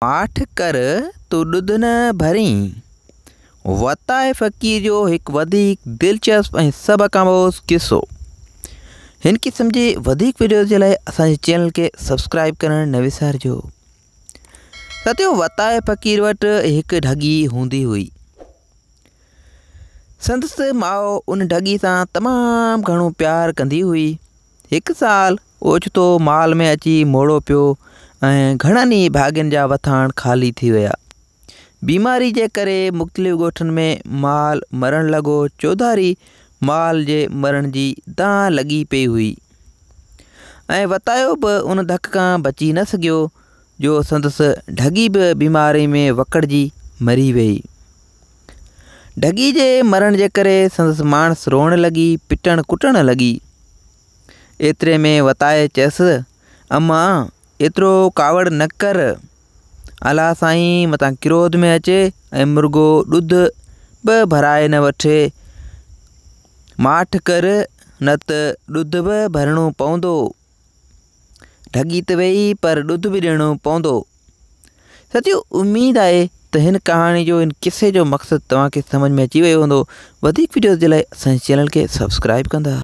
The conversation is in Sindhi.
ماٺ ڪر تون ڏڌ نه ڀرين. وتائي فقير جو هڪ وڌيڪ دلچسپ ۽ سبق آموز قصو. هن قسم جي وڌيڪ وڊيوز جي لاء اسان جي چينل کي سبسڪرائب ڪرڻ نه وسارجو. ساٿيو وتائي فقير وٽ هڪ ڍڳي هوندي هئي. سندس ماء ان ڍڳي سان تمام گهڻو پيار ڪندي هئي. هڪ سال اوچتو مال ۾ اچي موڙو پيو ۽ گهڻن ئي ڀاڳين جا وٿاڻ خالي ٿي ويا. بيماري جي ڪري مختلف ڳوٺن ۾ مال مرڻ لڳو. چوڌاري مال جي مرڻ جي دانهن لڳي پئي هئي ۽ وتايو به ان ڌڪ کان بچي نه سگهيو جو سندس ڍڳي به بيماري ۾ وڪڙجي مري ويئي. ڍڳي جي مرڻ جي ڪري سندس ماڻس روئڻ لڳي، پٽڻ ڪٽڻ لڳي. ايتري ۾ وتائي چيس، اما، ايترو ڪاوڙ نه ڪر. الله سائين متان ڪروڌ ۾ اچي ۽ مرڳو ڏڌ به ڀرائي نه وٺي. ماٺ ڪر، نه ته ڏڌ به ڀرڻو پوندو. ڍڳي ته ويئي پر ڏڌ به ڏيڻو پوندو. ساٿيو اميد آهي ته هن ڪهاڻي جو هن قصي جو مقصد توهان کي سمجھ ۾ اچي ويو هوندو. وڌيڪ وڊيوز جي لاء اسان جي چينل کي سبسڪرائب ڪندا.